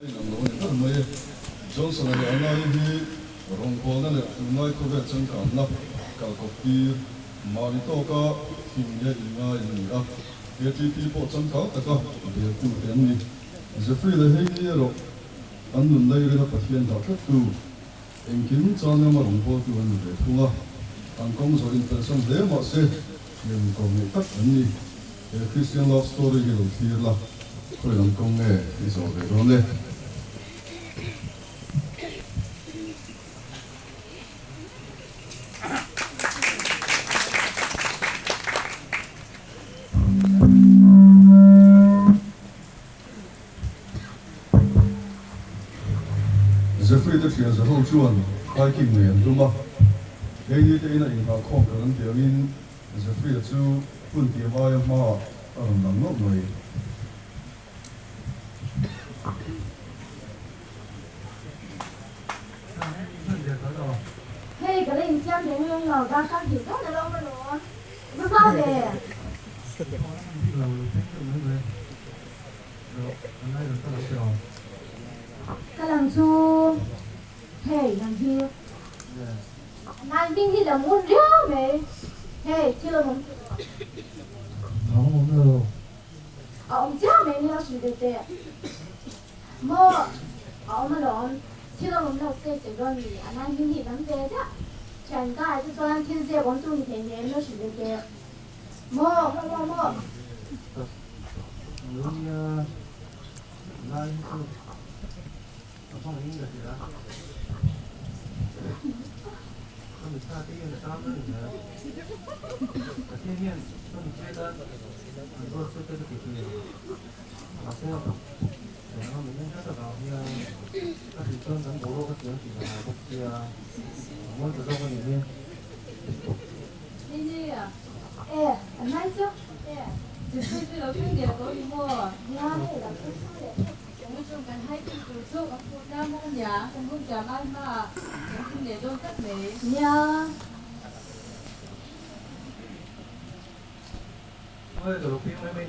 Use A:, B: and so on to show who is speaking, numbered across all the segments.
A: Inang lo a ni ber mai. Johnson-a leh Anna-i hi rawngbawlna leh tunlai khawvel changkanna kalkawp tir mahni tawka fing leh inngai an ni a, KTP pawh changkang taka beltute an ni. Jeffrey leh Hailey erawh an nun lairila Pathian dah tlattu, engkim changama rawngbawltu an ni ve thung a, an kawng zawh inpelsan hle mah se thian inkawm ngeih tak an ni. He Christian love story hi lo thlir la, khawi lam kawng nge i zawh ve dawn e? Jeffrey te thian zaho chuan hiking nei an tum a, Hailey te ina inghahkhawm kan an tih angin Jeffrey-a chu hun tiam aia hmaah a rawn lang nawlh mai.
B: Hei ka la insiam reng reng lo, darkar hnih dawn a lo awm alawm. Va hma ve. Ka lang chu hei nang hi nai hming hi lo ngun riau mai. Hei thil awm awm tawh. A awm chiang mai ni lo hrilh ve teh. Maw a awm alawm, thil awm awm lo se sawi dawn ni, a nai hming hi dam ve ziah. Thian ka ah te chuan thil zep awm tur ni thei hnem lo hrilh ve teh. Maw maw maw maw. E, an nai chu. E, Nia hei lo thleng thang leh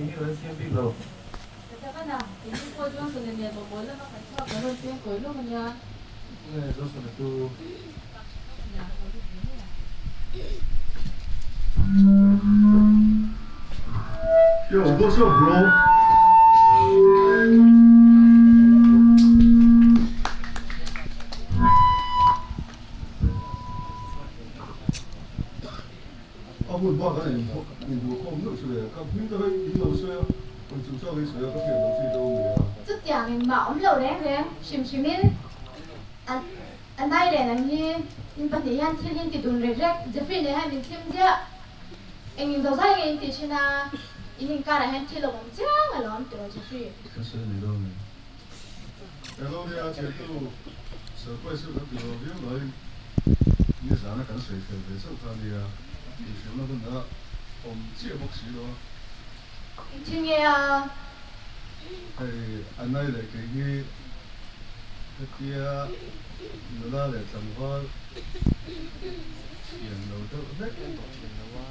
B: phawt. Nia.
A: Yo, what's up bro? A hun bak a inhmuhkhawm nuih chu le, ka hming te hi in lo sawi a, eng chung chang in sawi a ka hriat loh chi te awm ve a.
B: Chutiang engmah awm lo reng reng hrim hrimin an a nai len ang hi in pahnih hian thil in ti dun rek rek, Jeffrey nen hian min thlim ziah, eng in zozai nge in ti thin a, in inkarah hian thil a awm chiang alawm tiraw Jeffrey.
A: Ka sawi nei lo ni. Hello nia thiantu surprise chu kan ti lo viau laiin nizana kan sawi fel ve chauh kha ania inhrilhna hun a awm chiah bawk si lo a.
B: Engthil nge a?
A: Hei a nai leh kei hi hetia nula leh tlangval thian lo deuh hlek tawh thin lo a.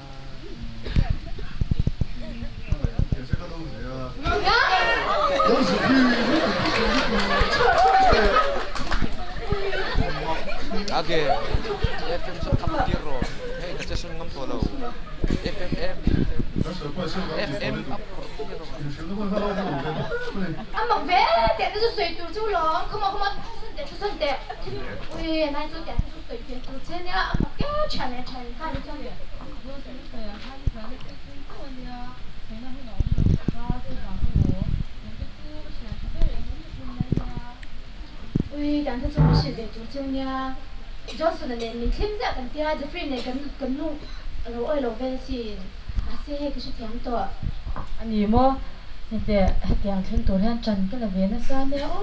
C: Age FM chu kham tir rawh hei ka che sawn ngam tawh lo FM FM a phawrh tir rawh.
B: A mak ve teh te chu sawi tur chu lawm come on come on thu sawn teh thu sawn teh ui nai chu teh te chu sawi ve tur che nia a mak e tha leh tha in kha ni chuan. Ui dan te chu ka hrilh ve tur chu nia Johnson-a nen min thlim ziah kan tia Jeffrey nen kan kan nu a lo awih lo vel asin mahse hei ka hrethiam tawh.
D: A ni maw? Hete hetiang thleng tur hian ṭan ka la ve nasa nia aw.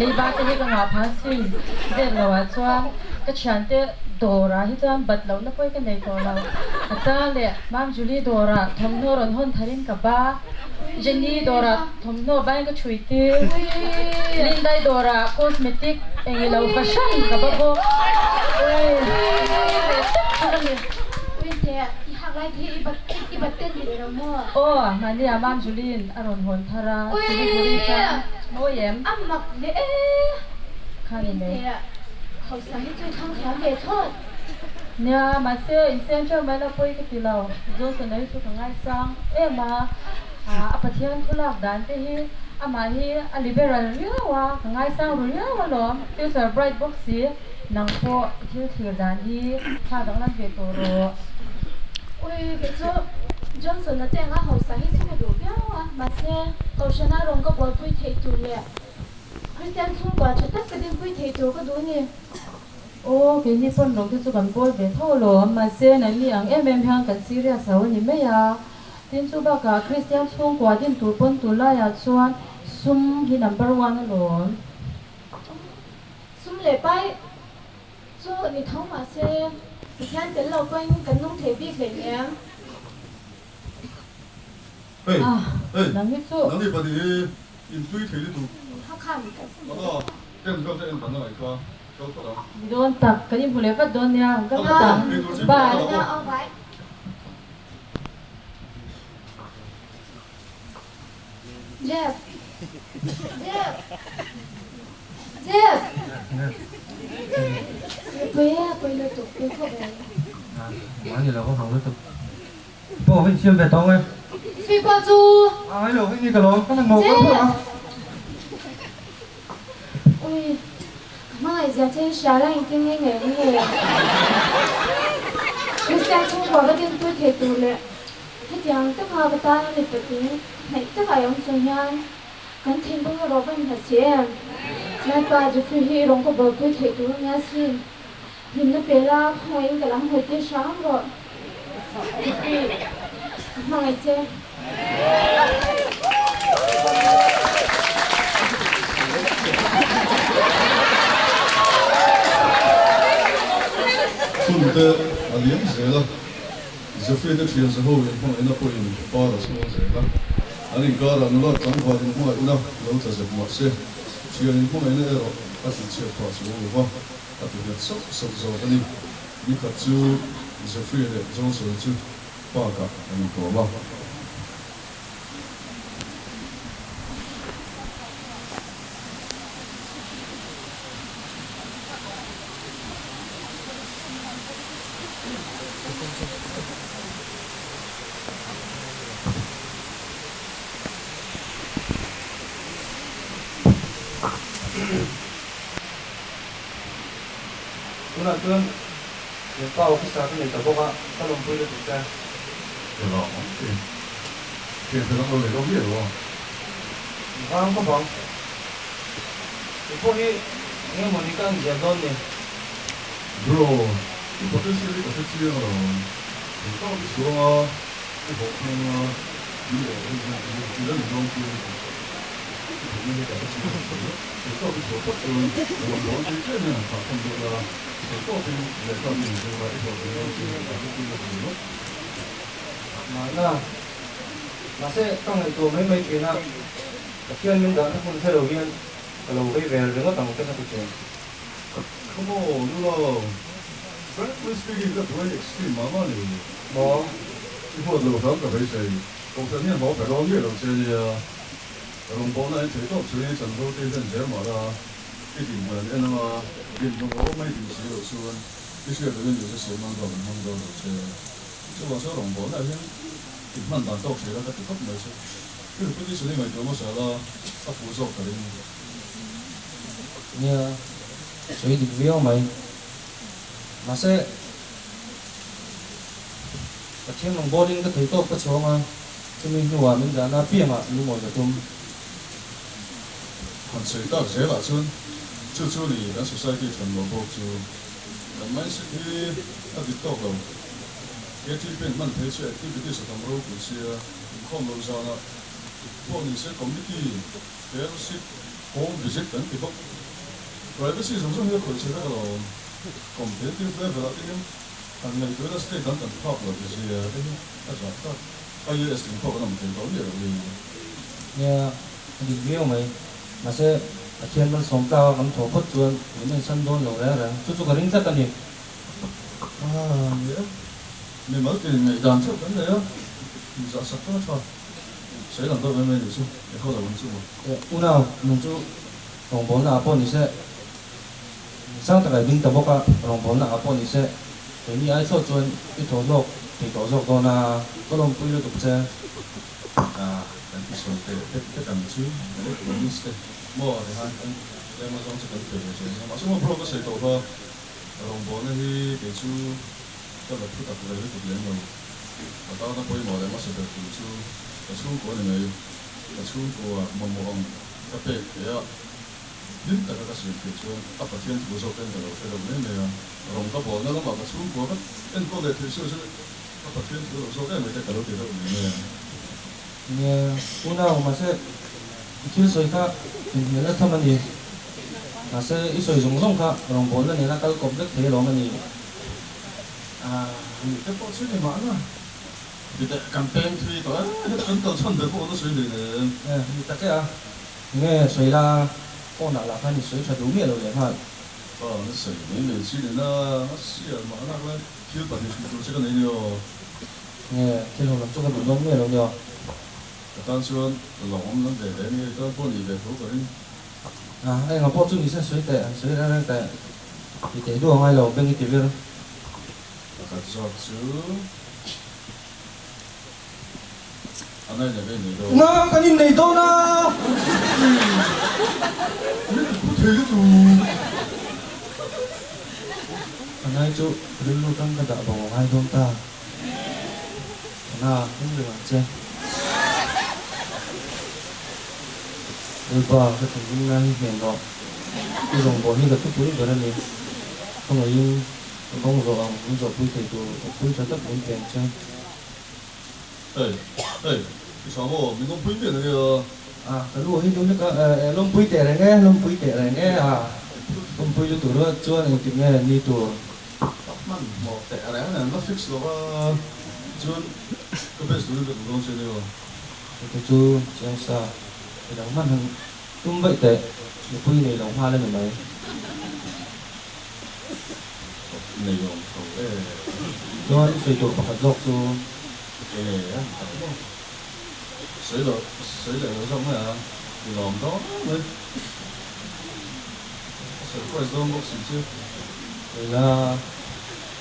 D: Leiba te hi ka ngah phah asin. Zep lo ah chuan ka thiante dawrah hi chuan bat lohna pawi ka nei tawh lo. A chang leh Mam Julie dawrah thawmhnaw rawn hawn tharin ka ba. Jenny dawrah thawmhnaw bain ka chhui tir. Lindai dawrah cosmetic eng ilo fahran ka ba bawk. Ui.
B: lai te hi i bat i bat ten ni lo maw?
D: Aw, mahni ah Mam Julie-in a rawn hawn thar a, Siliguri tan mawi em?
B: A mak leh e!
D: Kha ni mai.
B: Hei hausa hi chu i thlang thiam ve thlawt.
D: Nia, mahse insem ṭeuh mai la pawi ka ti lo. Johnson-a hi chu ka ngaisang em a, a Pathian thu lak dan te hi amah hi a liberal riau a, ka ngaisang ru riau alawm, future bright bawk si. Nang pawh i thil thlir dan hi tha danglam ve tawh rawh.
B: Ui, kei chu Johnson-a te anga hausa hi chu ka duh viau a, mahse Kohhrana rawng ka buaipui theih tur leh Kristian chhungkua tha tak ka dinpui theih tur ka duh ni.
D: Aw, keini pawn rawng te chu kan bawl ve tho alawm, mahse nangni ang em em hian kan serious lo a ni mai a. Tin chu bakah Kristian chhungkua din tur pawn tunlaiah chuan sum hi number one alawm.
B: Sum leh pai chu ni tho mah se, Pathian tel lo pawhin kan nung thei bik hlei em?
A: Hei, hei,
D: Nang hi chu.
A: Nang ni pahnih hi intui thei lutuk. Ala, tent vel te en kan angai kha, kal phawt ang.
D: Ni dawn tak, kan inhmu leh vat dawn nia, kal phawt ang. Bye.
B: Jeff! Jeff! Jeff! Pui e, pui lutuk, pui khawp mai.
E: Mahni lo ka hau lutuk. Pawh ka insiam ve tawng e.
B: Sui pawh chu.
E: A ngai lo, hei ni ka lawm, ka nang mawh kal phawt a.
B: Ui, ka hmangaih zia che i hria la engtin nge ngei nge. Christian chhungkua ka dinpui thei tur leh Hetiang taka ka tan a mipatin hnaih takah i awm chung hian kan thinlung erawh va innghat si em? Lalpa, Jeffrey hi i rawng ka buaipui theih tur a nia sin. Hlimna pe la, khawngaih in ka lam hawi tir hram rawh. Jeffrey, ka hmangaih che.
A: Hunte a liam zel a. Jeffrey te thian zaho in hmangaihna pawhin par a chhuang zel a, an inkarah nula tlangval in hmangaihna lo tla zep mah se, thian in hmangaihna erawh a tihchhiat phah chuang lo va, a ti nghet sauh sauh zawk a ni. Nikhat chu Jeffrey leh Johnson chu park ah an inkawm a.
E: Tunah chuan Lempa officer ka nei ta bawk a, ka lawmpui lutuk che.
A: Ka lawm ang che. Thiante dang lo nei dawn miah lo a.
E: Vang khawp ang. Kei pawh hi eng emaw ni ka ang zel dawn ni.
A: Bro, i potential hi ka hre chiang alawm. Eng tawk i chhuang a, i hawh hmang a, i aw hi hian i i la ni dawn chiang lutuk. I theihna hi ka hre chiang lutuk. Eng tawk i chhuah phawt chuan rawn dawn thei tlem hian han thlah khawm deuh la, thei tawpin lehkha mi in zir la i hlawh thei dawn chiang tih ka hre chiang lutuk ringawt.
E: Mahna, mahse ka ngaihtuah mai mai thin a. Pathian min dahna hmun hre lo hian ka lo vei vel ringawt ang che ka ti thin.
A: Come on, Lula. Frankly speaking, ka duai extreme mah mah ni.
E: Maw?
A: I huat lo hram ka beisei. Kohhran hian haw pe dawn miah lo che nia. Rawngbawlna en thei tawp chuin i chanvo te hian zel mah la, i dinhmun an en anga dinhmun awm mai din si loh chuan i hriat lohin duhse siam nan bak an hmang dawn lo che. Chuvang chuan rawngbawlna hian i hman dan tawk hrih la ka ti khawp mai che. I repetition i ngaihtuah hmasa la, a fuh zawk ka ring.
E: Nia, sawi dik viau mai. Mahse, Pathian rawn bawlin ka thei tawp ka chhuang a, chumi hnuah min dahna apiangah lungawi ka tum.
A: Han sawi tak zelah chuan chu chu ni kan society than lo bawk chu kan mindset hi a dik tawk lo. KTP an hman phei chu activities a tam ropui sia. Inkhawm loh zanah pawh ni se committee, fellowship, home visit kan ti bawk. Privacy zawng zawng hi a khawih chhe vek alawm. Competitive level ah te hian han ngaihtuahna state dang kan phak loh zia te hi a zah tak. IAS tling pawh kan awm thei tawh miah loh hi.
E: Nia, a dik viau mai. Mahse, Pathian malsawm tlaka kan thawh phawt chuan min ensan dawn lo reng reng. Chu chu ka ring tlat a ni.
A: Ah, ni e. Mimal tinin ngaihdan theuh kan nei a, inzah sak tan a tha. Sawi lang deuh mai mai nih chu, i haw lo ang chu maw?
E: Unau, nung chu rawngbawlna ah pawh ni se, sang taka i ding ta bawk a, rawngbawlna ah pawh ni se, keini ai thlawt chuan i thaw hlawk thei tawh zawk dawn a, ka lawmpui lutuk che.
A: Ah, kan ti sawi teh tek tek ang chu, electronics te maw ti khan kan tlem azawng chu kan pe ve zel nia, mahse maw bro ka sawi tawh kha, rawngbawlna hi kei chu ka la thu tak ve lutuk lem lo, ka tana pawimawh leh hmasa ber tur chu ka chhungkua ni mai, ka chhungkua mamawh ang ka pek theih a, hlim taka ka siam theih chuan a Pathian thu zawk ten ka lo hre deuh mai mai a, rawng ka bawlna lamah ka chhungkua ka enkawl leh theih suh chu ka Pathian thu lo zawk em mai te ka lo ti deuh mai mai a.
E: Nia, unau, mahse i thil sawi kha inhnialna tham a ni. Mahse i sawi zawng zawng kha rawngbawlna nena kal kawp vek thei alawm a ni.
A: A nih te pawh chu ni mahna. Titeh kan peng thui tawh e, heta kan kal chhan ber pawh kan la sawi hlei nen.
E: E, ni tak e a. Nge sawi la, phone ah lah khan i sawi tha duh miah lo leh nghal.
A: Aw, na sawi mai mai chi ni na, a sial mahna khan thil pahnih hrilh tur che ka nei nia aw.
E: Nge, thil ho lam chu ka duh dawn miah lo nia.
A: Ka tan chuan lawng awm lam ve ve nia, i tan pawh nih ve tho ka ring.
E: A, engah pawh chu ni se sawi teh, an sawi reng reng teh. Ti teh duh a ngai lo, beng i ti vir.
A: Pakhat zawk chu a nai leh vei nei dawn.
E: Na, kan innei dawn a!
A: Min ti phu thei lutuk.
E: A nai chu rilru tang ka dah bo a ngai dawn ta. Na, hlim reng ang che. Lalpa, ka thinrim na hi hnen rawh. I rawngbâwl hi ka thupui ber a ni. Khawngaihin ka kawng zawh ang min zawhpui thei tur awmpui tha tak min peng che.
A: Hey, hey, i tha maw? Min lawmpui miah lo nia.
E: A, ka lu hi dun hlek a, e, lawmpui teh reng e, lawmpui teh reng e, a, lawmpui lutuk ruat chuan engtik nge ni tur?
A: Ka hmanhmawh teh reng nen la fix lo va, chuan ka best turin ka duh dawn che nia.
E: Chute chu chiang sa, midang hman han tum vaih teh, nupui nei lo nghal a ni mai.
A: Nei awm tho e.
E: Chuan sawi tur pakhat zawk chu.
A: E a ni tak maw? Sawi lo, sawi leh lo zawk mai a, i lawm dawn mai. A surprise dawn bawk si chu.
E: Sawi la,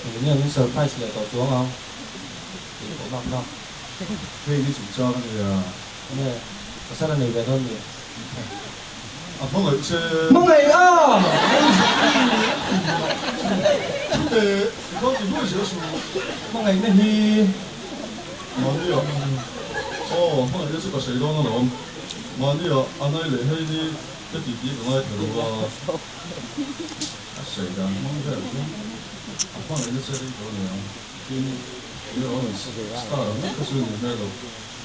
E: eng nge min surprise leh tawh chuang ang tih pawh bak bak.
A: Hei ni chungchang a nia.
E: Enge pasal a nei ve dawn ni?
A: A hmangaih che.
E: Hmangaih a!
A: Chute, i kal ti nuai zel suh.
E: Hmangaihna hi.
A: Mahnia, aw, hmangaihna chu ka sawi dawn alawm. Mahnia, a nai leh hei ni ka ti tih ka ngaithla lo a. A sawi dan hmang vel chuan a hmangaihna che rei tawh a niang. Tin, mi rawn star ang vek kha chu ni hmel lo.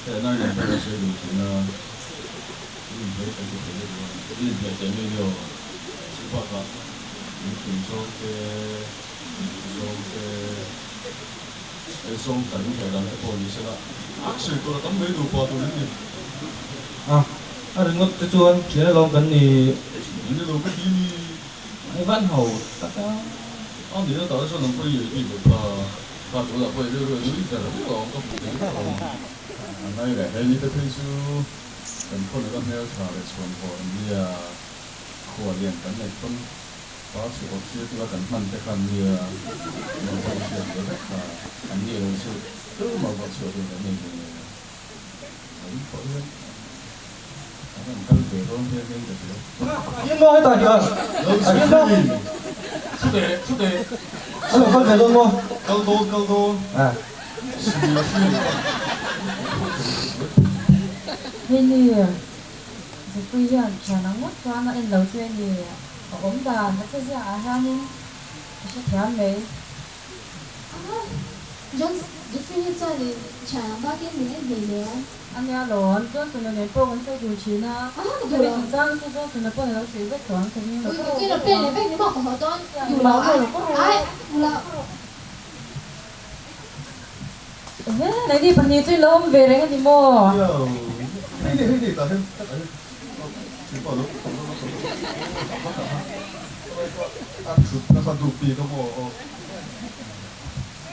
A: Hei a nai nen pawh kan sawi duh thin a. I inhmeh kan ti thei deuh a, i inhmeh teh mai nia aw. Chu bakah min thing zawng te, min duh zawng te, ei zawng kan inhmeh dan te pawh ni sela, sawi tur a tam mai nupa tur in ni.
E: A, a ringawt te chuan thian alawm kan ni.
A: Ni ni lo ka ti ni.
E: I van ho tak a.
A: A ni a, tah te chuan ang pawh i ei bik lo kha. Kha tunah pawh i rilru a nui ber ber awm ka hmu thei vek awm. A ngai leh he ni te phei chu. Kan khaw nula hmeltha leh chhuanvawh an nia, khua lian kan neih pawn pa chu awrh tir tura kan hman te kha an nia, nang pawh i hriat ve vek kha, an ni lo chu tumah vawh chhuah tur kan nei ve nen. An pawh hian an rawn kal ve dawn hian hian ka hria.
E: Hian maw hetah hian?
A: Lo chhun chuteh chuteh.
E: An lo kal ve dawn maw?
A: Kal dawn kal dawn.
D: Hei ni, Zepui hian thian ang ngawt chuan a en lo che a ni. A awm dan a che ziah ah hianin ka hrethiam mai.
B: John, Jeffrey hi chuan in thian ang bakin min en hlei hle a.
D: A nia lawm, Johnson-a nen pawh kan sawi dun thin a. Hemi chungchang chu Johnson-a pawh ni lo sawi vek tawh ang ka ring lo.
B: Ui, ui, pen leh vek ni maw ka haw dawn. Duh lo a, ai, duh lo.
D: Ehe, nangni pahnih chu i lo awm ve reng a ni maw?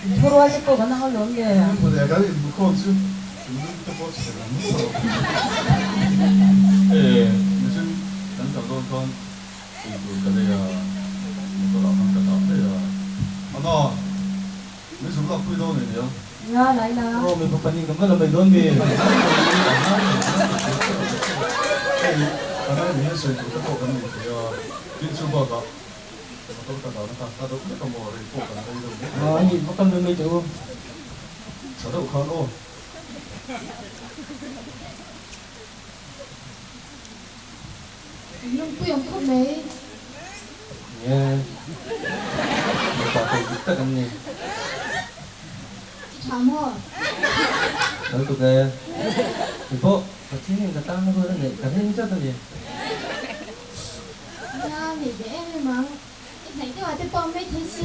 D: Inthurual te pawh kan ang alawm le.
A: Mawle kan inhmukhawm chu thinlung te pawh chhe lam alawm. E, nichin kan kal dawn khan eitur ka lei a, motor ah khan ka dah daih a. Anna, min zuk lak pui dawn ania.
D: Nia, lai la.
E: Aw, mipa pahnih kan va la mai dawn mi?
A: Hei, anna ni hian sawi tur te pawh kan nei thei a, tin chu bakah Motor ka dahna kha hla deuh hlek a maw, rei pawh kan rei deuh hlek.
E: A nih va kal mai mai teh u.
A: Tha deuh khan aw.
B: In lungpui awm khawp mai.
E: Nge mipa pawi dik tak an ni.
B: I tha maw?
E: Kal tuk e. Kei pawh Pathian in ka tan rual a neih ka ring tlat a ni.
B: Nia, nei ve em em ang. I hnaih deuh ah te pawh mai thei si.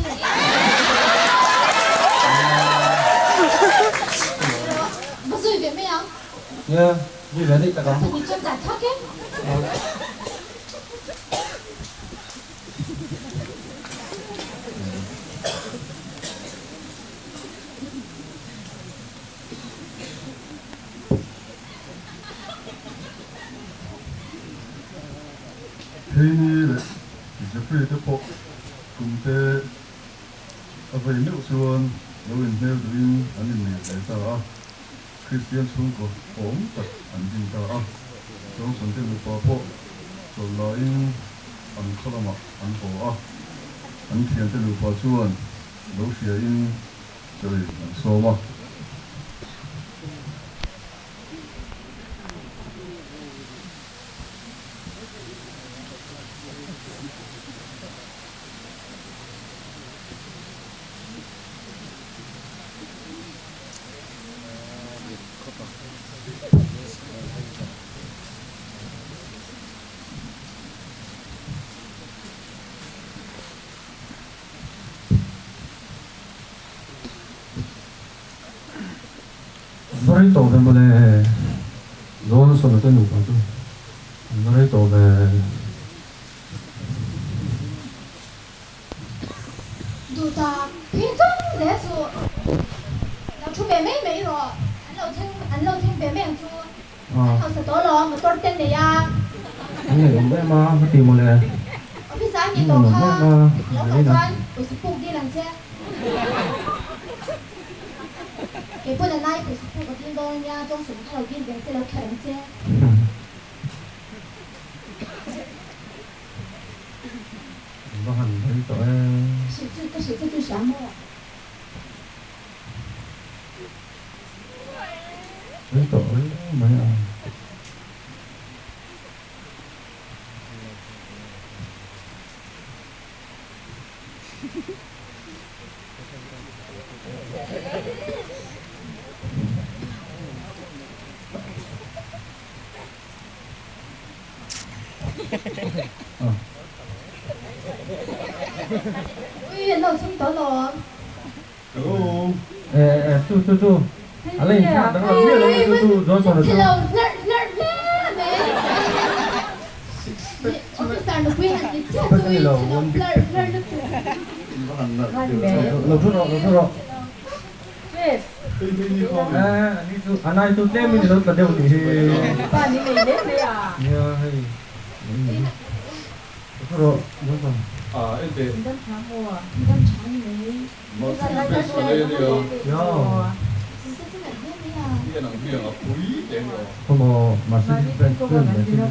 B: Va zui ve mai ang.
E: Nia, zui ve daih tak ang.
B: Ka ni chuan zah thlak e.
A: Heini leh Jeffrey te pawh kum te a vei meuh chuan lo inhmel duhin an innei ve ta a, Kristian chhungkaw awm tak an din ta a. Johnson te nupa pawh chawlh laiin an khaw lamah an haw a, an thiante nupa chuan lo hriain chawi an sawm a.
E: Va rei tawh ve mawle, Johnson-a te nupa chu an va rei tawh ve.
B: Duh tak phei chuan zel chu lo thu ve mai mai rawh, an lo thleng an lo thleng ve mai ang chu, an hausa tawh lo motor te nei a.
E: An ngaih awm em a, ka ti mawle.
B: Office ah an ni tawh kha, lo kal chuan pawisa puk dil ang che. Kei pawn a nai pawisa puk a dil dawn ania, Johnson kha lo dil ve che lo kher ang che.
E: Va han rei tawh e.
B: Hrilh chu ka hrilh che chu hria maw?
E: Rei tawh rei mai a.
B: Ui, an lo thleng tawh alawm.
A: Hello.
E: Eh eh chu chu chu a la inthlak danglam miah lo chu chu Johnson a chu.
B: Chhelo hlarh hlarh hle mai. Officer nupui han ti chiah chu ui chhelo hlarh hlarh lutuk.
E: Lo thu rawh lo thu rawh.
D: Chris.
E: Eh ani chu a nai chu tlem in i lo tla deuh nih hi.
D: Pa ni nei hle mai a.
E: Nia hei. Lo thu rawh Johnson.
A: Ah en teh.
D: Dam tha maw?
B: Dam tha ni mai.
A: Mercedes Benz ka lei ania.
E: Khaw Mercedes Benz chu ni chin a.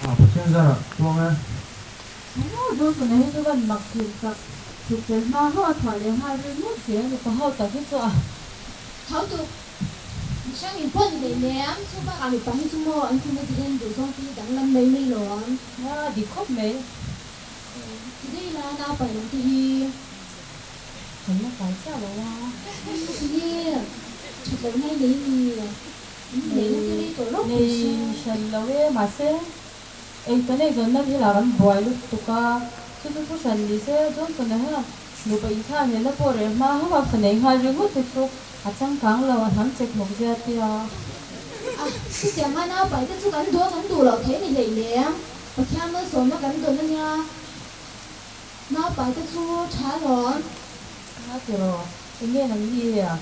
E: Ah Pathian zarah chuang e.
D: Maw Johnson-a hi chu kan mak thin tak chhuk fel hma hauh a chhuah leh nghal ringawt zel mipa ho tak hi chu a.
B: Hau tuk mihring in pawh ni leh nem chu bakah mipa hi chu maw an thun na chi hian duhzawng te hi danglam mai mai lo ang.
D: Nia dik khawp mai.
B: Today la nau pai lam te hi
D: kan la pai chiah lo a.
B: Tinge that loh nai nei mi in nei na te rei tawh rawk
D: Nei hran lo e mahse eng kan eizawn na thil ah kan buai lutuk a chu chu thu hran ni se Johnson-a hian nupa inthlan hlelna pawh reh hma hauh a fa nei nghal ringawt te chu a changkang lo a hnam chek hnawk zia tia.
B: A chutiang a nau pai te chu kan duh a kan duh loh theih a ni hleinem. Pathian malsawmna kan dawn a nia. Naupai te chu tha alawm.
D: Nga tiraw, eng nge nang ni a?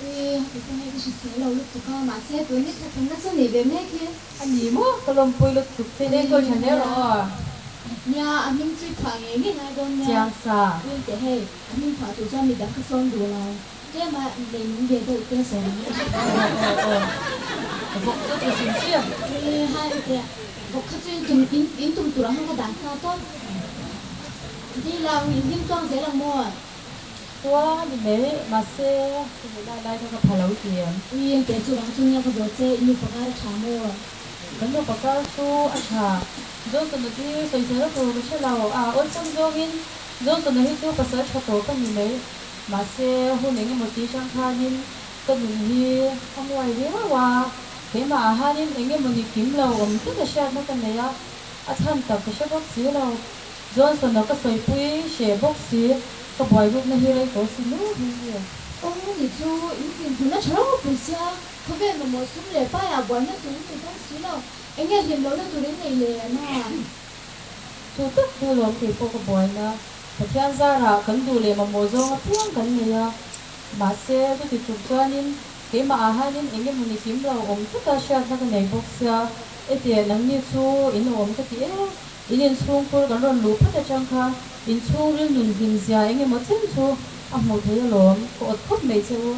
B: Ui, ka chu hei ka hrisel lo lutuk a, mahse tun hi tha thumna chu nih ve mek hi.
D: A ni maw? Ka lawmpui lutuk che eng kawi tha hle rawh aw.
B: Nia, a hming chu i phuah ngei ngei ngai dawn nia.
D: Chiang sa.
B: Ui teh hei, a hming phuah tur chuan midang ka sawm duh lo. Tlema lei nung ve deuh te sawm ang ka hre
D: tawh. Aw aw aw, ka bawk chu chu hrim hrim.
B: Ui hai teh, bawk kha chu in tum in tum tur ang khan ka dan sa tawp. Ti lang in hlim tluang zel ang maw?
D: Tluang a ni mai, mahse ka hmuh lai lai kha ka pha lo ti em?
B: Ui engte chu vang chu nia ka zawt che, i nupa kar a tha maw?
D: Kan nupa kar chu a tha. Johnson-a hi sawisel tur ka hre lo, a awlsam zawngin Johnson-a hi chu pasal tha tawp a ni mai, mahse hun eng emaw ti chang khanin ka nun hi a nguai viau a, keimah ah hanin eng emaw ni kim lo awm tlat a hriatna ka nei a, a chhan tak ka hre bawk si lo. Johnson-a ka sawipui hreh bawk si, ka buai rukna hi rei tawh si nu hi nge?
B: Aw ni chu in hlimhmun a tha ropui sia, khawvel mamawh sum leh paiah buaina tur in nei dawn si lo, eng nge hlim lohna tur in nei le a na?
D: Chu tak chu lawm kei pawh ka buaina, Pathian zarah kan duh leh mamawh zawng apiang kan nei a, mahse chuti chuk chuanin keimah ah hanin eng emaw ni kim lo awm tlat a hriatna ka nei bawk sia, etiah nangni chu in awm ka ti em? In inchhungkhur kan rawn luh phawt atang kha inchhungril nun hlim zia eng emaw chen chu a hmuh theih alawm, ka awt khawp mai che u.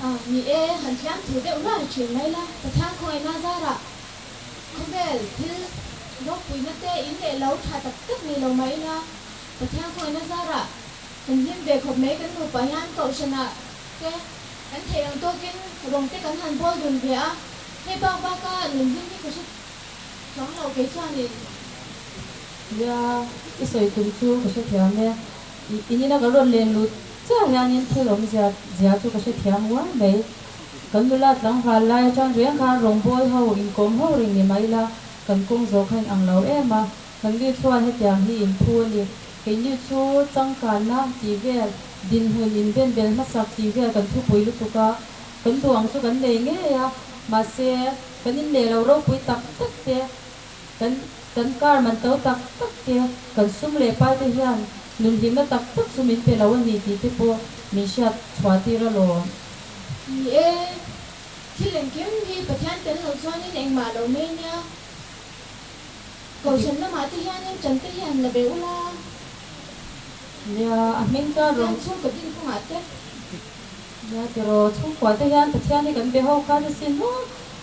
B: A, ni e, han thiam thu deuh ruai thin mai la, Pathian khawngaihna zarah khawvel thil ropuina te in leh lo tha tak tak nei lo mai ila, Pathian khawngaihna zarah kan hlim ve khawp mai kan nupa hian kohhranah te kan theih ang tawkin rawng te kan han bawl dun ve a, hei bak baka nun hlim hi ka hre Chuang lo kei chuanin.
D: Nia, i sawi tum chu ka hrethiam e. In ina kan rawn len lut chiah hianin thil awmzia zia chu ka hrethiam uar mai. Kan nula tlangval lai atang reng khan rawngbawl ho inkawm ho reng ni mai ila kan kawng zawh kha in ang lo em a. Nangni chuan hetiang hi in phu a ni. Keini chu changkanna tih vel, dinhmun inbenbel hmasak tih vel kan thupui lutuk a. Kan duh ang chu kan nei ngei a, mahse kan inleh lo ropui tak tak te, kan kan car man to tak tak te, kan sum leh pai te hian nunhlimna tak tak chu min pe lo a ni tih te pawh min hriat chhuah tir alawm.
B: Ni e, thil engkim hi Pathian tel lo chuanin engmah lo mai nia. Kohhran lamah te hianin ṭan te hian la ve ula.
D: Nia, a hming chuan
B: rawn. Pathian chhungkaw din kawngah te.
D: Nia tiraw, chhungkua te hian Pathian hi kan be ho kha ni sin maw?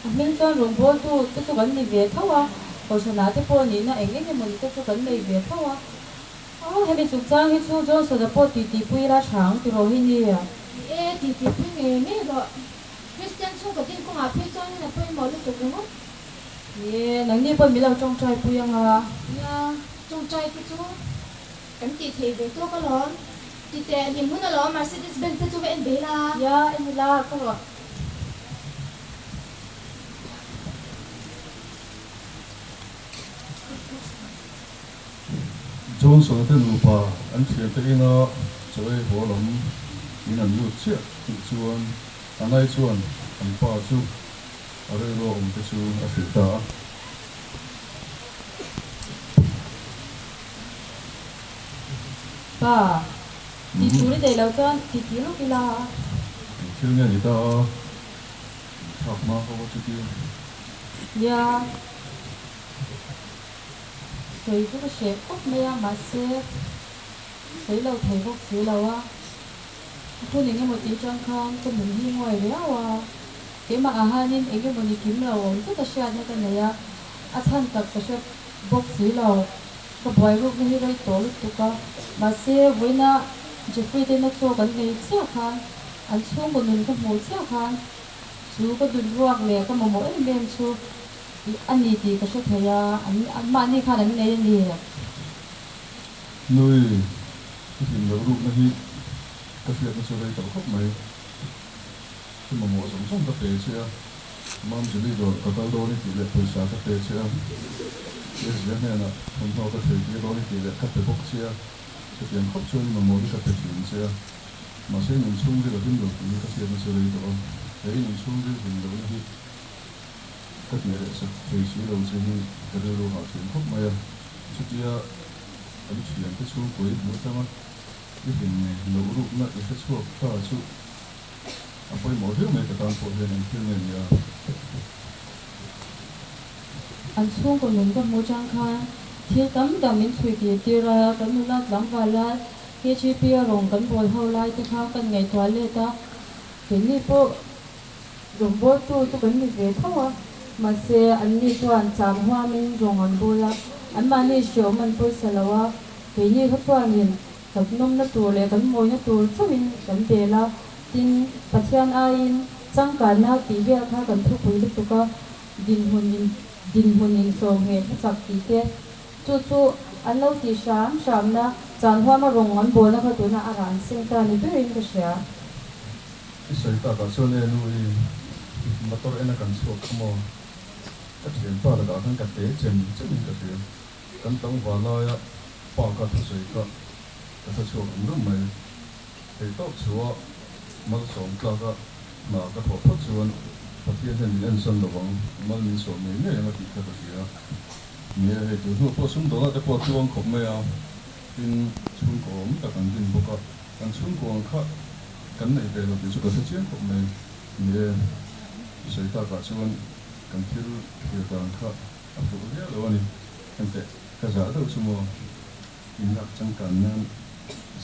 D: A hming chuan rawngbawltu te chu kan ni ve tho a, Kohhranah te pawh nihna eng eng emaw ni te chu kan nei ve tho a. Aw, hemi chungchang hi chu Johnson-a pawh titi pui ila tha ang tiraw hi ni?
B: Ni e, titi pui ngei ngei rawh. Kristian chhungkaw din kawngah phei chuanin a pawimawh lutuk ringawt.
D: Ni e, nangni pawh min lo tawngtai pui ang a.
B: Nia, tawngtai te chu Kan tih theih ve tawk alawm. Ti teh hlim hun alawm Mercedes Benz te chu va en ve ila.
D: Nia, en ila ka ruah.
A: Johnson-a te nupa an thiante ina chaw ei haw lam in an lut chiah tih chuan Anai chuan an pa chu a rilru awm te chu a hrilh ta a.
D: Pa, tih tur i neih loh chuan ti ti lawk ila.
A: Eng thil nge ni ta a? In thlak hma ho a chuti.
D: Nia, sawi chu ka hreh khawp mai a, mahse sawi lo thei bawk si lo a. Hun eng emaw tih chang khan ka nun hi ngawi riau a, keimah ah hianin eng emaw ni kim lo awm tlat a hriatna ka nei a, a chhan tak ka hre bawk si lo. Ka buai rukna hi rei tawh lutuk a, mahse vawiina Jeffrey te na chaw kan nei chiah khan, an chhungkaw nun ka hmuh chiah khan chu ka dun ruak leh ka mamawh em em chu a ni tih ka hre thei a, an mahni khan an nei a ni.
A: Nui, i hlim loh rukna hi ka hriatna chu rei tawh khawp mai. I mamawh zawng zawng ka pe che a, Mam Julie dawr ka kal dawn i tih leh pawisa ka pe che a, Ezia hnenah thawmhnaw ka thei tir dawn i tih leh ka pe bawk che a, chutiang khawp chuan i mamawh hi ka pe thin che a, mahse i nun chhungril a hlim lo tih hi ka hriatna chu rei tawh a, he i nun chhungril hlim lohna hi ka tih reh sak thei si lo che hi ka rilru hah thin khawp mai a, chutia. Kan thiante chhungkaw i hmuh atanga i hlim loh rukna i hre chhuak ta chu a pawimawh viau mai ka tan pawh hian eng thil nge ni a?
D: An chhungkaw nun ka hmuh chang khan thil tam tak min chhui tir tir a, kan nula tlangval lai KGP a rawn kan bawl ho lai te kha kan ngaihtuah let a, keini pawh rawngbawltu chu kan ni ve tho a, mahse anni chuan cham huamin rawng an bawl a, anmahni hreawm an pawisa lo a, keini kha chuanin kan nawmna tur leh kan mawina tur chauhin kan bel a, tin Pathian aiin changkanna tih vel kha kan thupui lutuk a, dinhmun in dinhmun insawm ngheh hmasak tih te chu chu an lo tih hram hramna chan huama rawng an bawlna kha tuna a rah an seng ta ni berin ka hria.
A: I sawi takah chuan e nu i motor ena kan chhuak kha maw? Ka thianpa lakah khan ka te chem chemin ka hria. Kan tlangval laia pa ka thusawi kha ka hre chhuak rum rum mai. Theihtawp chhuah malsawm tlaka hna ka thawh phawt chuan Pathian hian min ensan lo ang, mal min sawm ngei ngei ang a tih kha ka hria. Ni e, hei tun hnu pawh sumdawlna te pawh a tluang khawp mai a, tin chhungkaw awm tak an din bawk a, kan chhungkaw ang kha kan neih ve lo tih chu ka hre chiang khawp mai. Ni e, i sawi takah chuan kan thil thlir dan kha a fuh viau lo a ni. Enteh, ka zah deuh chu maw? In lak changkan nan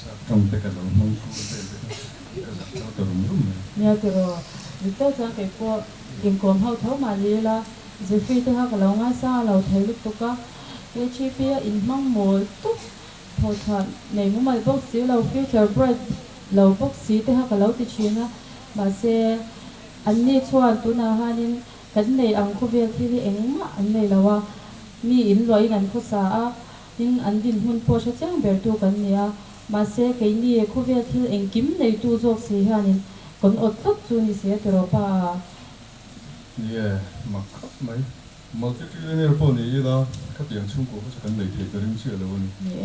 A: zak tawng te ka lo hmang kur vel te kha ka zak chau ta rum rum mai.
D: Nia tiraw, dik tak chuan kei pawh inkawm ho tho mah ni ila, Zephyr te kha ka lo ngaisang a lo thei lutuk a, KHP a inhmang mawl tawp thaw chhuah nei mumal bawk si lo, future bright lo bawk si te kha ka lo ti thin a, mahse anni chuan tunah hanin kan nei ang khawvel thil hi engmah an nei lo a, mi in luahin an khawsa a, Tin, an dinhmun pawh hre chiang bertu kan ni a, mahse keini khawvel thil engkim neitu zawk si hianin kan awt tlat chu ni si a ti rawh pa a.
A: Ni e, mak khawp mai. Multi-trillionaire pawh ni ila, khatiang chhungkaw kha chu kan nei thei ka ring chiah lo a ni.
D: Ni e.